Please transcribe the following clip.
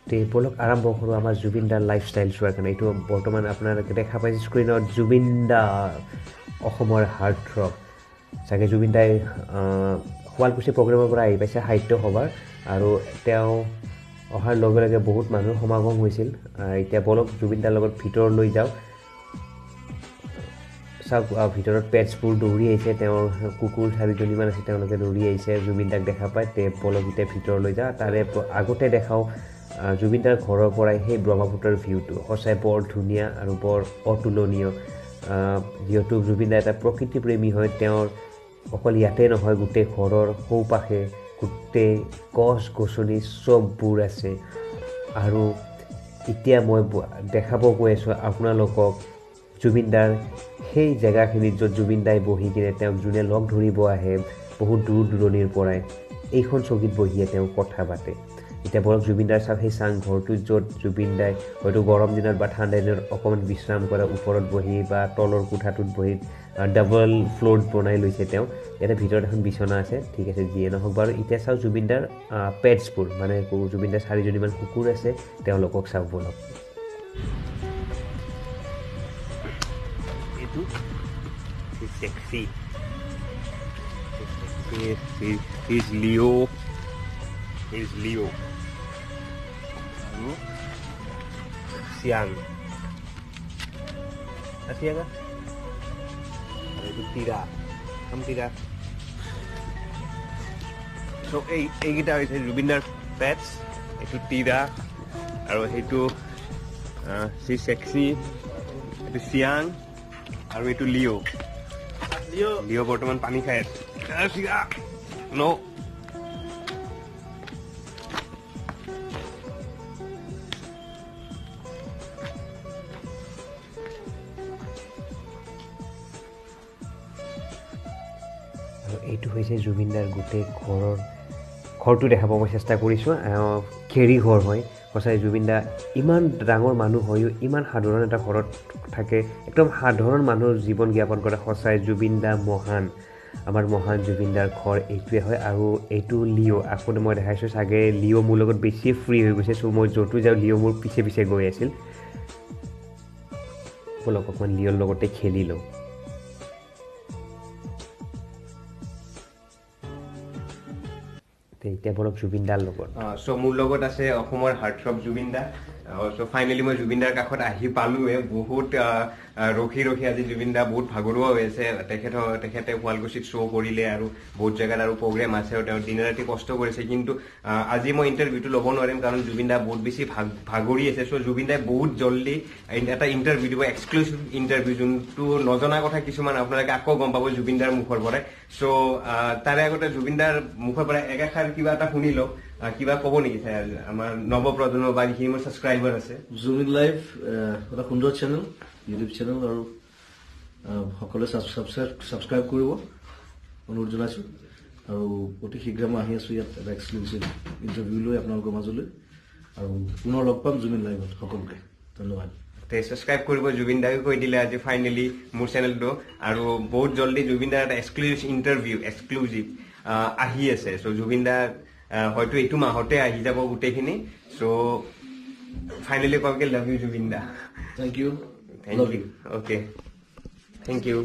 তে ব'লক আৰম্ভ কৰোঁ আমাৰ জুবিন দাৰ লাইফষ্টাইল চোৱাৰ কাৰণে। এইটো বৰ্তমান আপোনালোকে দেখা পাইছে স্ক্ৰীণত জুবিন দা, অসমৰ হাৰ্ট থ্ৰব। চাগে জুবিন দাই শুৱালকুছি প্ৰগ্ৰেমৰ পৰা আহি পাইছে সাহিত্য সভাৰ, আৰু তেওঁ অহাৰ লগে লগে বহুত মানুহৰ সমাগম হৈছিল। এতিয়া ব'লক জুবিন দাৰ লগত ভিতৰলৈ যাওঁ। চাওক, ভিতৰত পেটছবোৰ দৌৰি আহিছে, তেওঁৰ কুকুৰ চাৰিজনীমান আছে, তেওঁলোকে দৌৰি আহিছে জুবিন দাক দেখা পাই। তে ব'লক এতিয়া ভিতৰলৈ যাওঁ। তাৰে আগতে দেখাওঁ জুবিন দাৰ ঘৰৰ পৰাই সেই ব্ৰহ্মপুত্ৰৰ ভিউটো সঁচাই বৰ ধুনীয়া আৰু বৰ অতুলনীয়। যিহেতু জুবিন দা এটা প্ৰকৃতিপ্ৰেমী হয়, তেওঁৰ অকল ইয়াতে নহয়, গোটেই ঘৰৰ চৌপাশে গোটেই গছ গছনি চববোৰ আছে। আৰু এতিয়া মই দেখাব গৈ আছোঁ আপোনালোকক জুবিন দাৰ সেই জেগাখিনিত য'ত জুবিন দাই বহি কিনে তেওঁক যোনে লগ ধৰিব আহে বহুত দূৰ দূৰণিৰ পৰাই, এইখন চকীত বহিয়ে তেওঁ কথা পাতে। এতিয়া বৰক জুবিন দাৰ চাওক সেই চাংঘৰটোত য'ত জুবিন দাই হয়তো গৰম দিনত বা ঠাণ্ডা দিনত অকণমান বিশ্ৰাম কৰে, ওপৰত বহি বা তলৰ কোঠাটোত বহি ডাবল ফ্ল'ত বনাই লৈছে তেওঁ। ইয়াতে ভিতৰত এখন বিচনা আছে, ঠিক আছে, যিয়ে নহওক বাৰু। এতিয়া চাওক জুবিন দাৰ পেটছবোৰ, মানে জুবিন দাৰ চাৰিজনীমান কুকুৰ আছে, তেওঁলোকক চাওক ব'লক। এইটো sexy, Leo, is Leo আৰু চিয়াং চিয়াং আৰু এইটো তিৰা, তিৰা। চ' এইকেইটা হৈছে জুবিনদাৰ পেটছ। এইটো তিৰা আৰু সেইটো চি চেক্সি, এইটো চিয়াং আৰু এইটো লিঅ'। লিঅ' বৰ্তমান পানী খাই আছে। ন' এইটো হৈছে জুবিন দাৰ গোটেই ঘৰটো দেখাব মই চেষ্টা কৰিছোঁ। খেৰী ঘৰ হয়। সঁচাই জুবিন দা ইমান ডাঙৰ মানুহ হয়ো ইমান সাধাৰণ এটা ঘৰত থাকে, একদম সাধাৰণ মানুহৰ জীৱন জ্ঞাপন কৰে। সঁচাই জুবিন দা মহান, আমাৰ মহান জুবিন দাৰ ঘৰ এইটোৱে হয়। আৰু এইটো লিঅ', আকৌ মই দেখাইছোঁ চাগে লিঅ' মোৰ লগত বেছি ফ্ৰী হৈ গৈছে। চ' মই য'তো যাওঁ লিঅ' মোৰ পিছে পিছে গৈ আছিল। ব'লক অকণমান লিঅ'ৰ লগতে খেলি লওঁ। এতিয়া বলক জুবিন দাৰ লগত। চ' মোৰ লগত আছে অসমৰ হাৰ্টথ্ৰব জুবিন দা। চ' ফাইনেলি মই জুবিন দাৰ কাষত আহি পালোৱে। বহুত ৰখি ৰখি আজি জুবিন দা বহুত ভাগৰুৱা হৈ আছে। তেখেতে শুৱালকুছিত শ্ব' কৰিলে আৰু বহুত জেগাত আৰু প্ৰগ্ৰেম আছে, আৰু তেওঁ দিনে ৰাতি কষ্ট কৰিছে। কিন্তু আজি মই ইণ্টাৰভিউটো ল'ব নোৱাৰিম, কাৰণ জুবিন দা বহুত বেছি ভাগৰি আছে। চ' জুবিন দাই বহুত জল্দি এটা ইণ্টাৰভিউ দিব, এক্সক্লুচিভ ইণ্টাৰভিউ, যোনটো নজনা কথা কিছুমান আপোনালোকে আকৌ গম পাব জুবিন দাৰ মুখৰ পৰাই। চ' তাৰে আগতে জুবিন দাৰ মুখৰ পৰা একাষাৰ কিবা এটা শুনি লওক। কিবা ক'ব নেকি ছাৰ আমাৰ নৱপ্ৰজন্ম বা যিখিনি মোৰ ছাবস্ক্ৰাইবাৰ আছে? জুবিন লাইভ এটা সুন্দৰ চেনেল, ইউটিউব চেনেল, আৰু সকলোৱে ছাবস্ক্ৰাইব কৰিব অনুৰোধ জনাইছোঁ। আৰু অতি শীঘ্ৰে মই আহি আছোঁ ইয়াত এটা এক্সক্লুচিভ ইণ্টাৰভিউ লৈ আপোনালোকৰ মাজলৈ, আৰু পুনৰ লগ পাম জুবিন লাইভত। সকলোকে ধন্যবাদ। ছাবস্ক্ৰাইব কৰিব, জুবিন দাকে কৈ দিলে আজি ফাইনেলি মোৰ চেনেলটো। আৰু বহুত জল্দি জুবিন দাৰ এটা এক্সক্লুচিভ ইণ্টাৰভিউ এক্সক্লুচিভ আহি আছে। চ' জুবিন দা হয়তো এইটো মাহতে আহি যাব গোটেইখিনি। চ' ফাইনেলি কওঁ কি love you Zubeen da. Thank you, thank you, okay, thank you.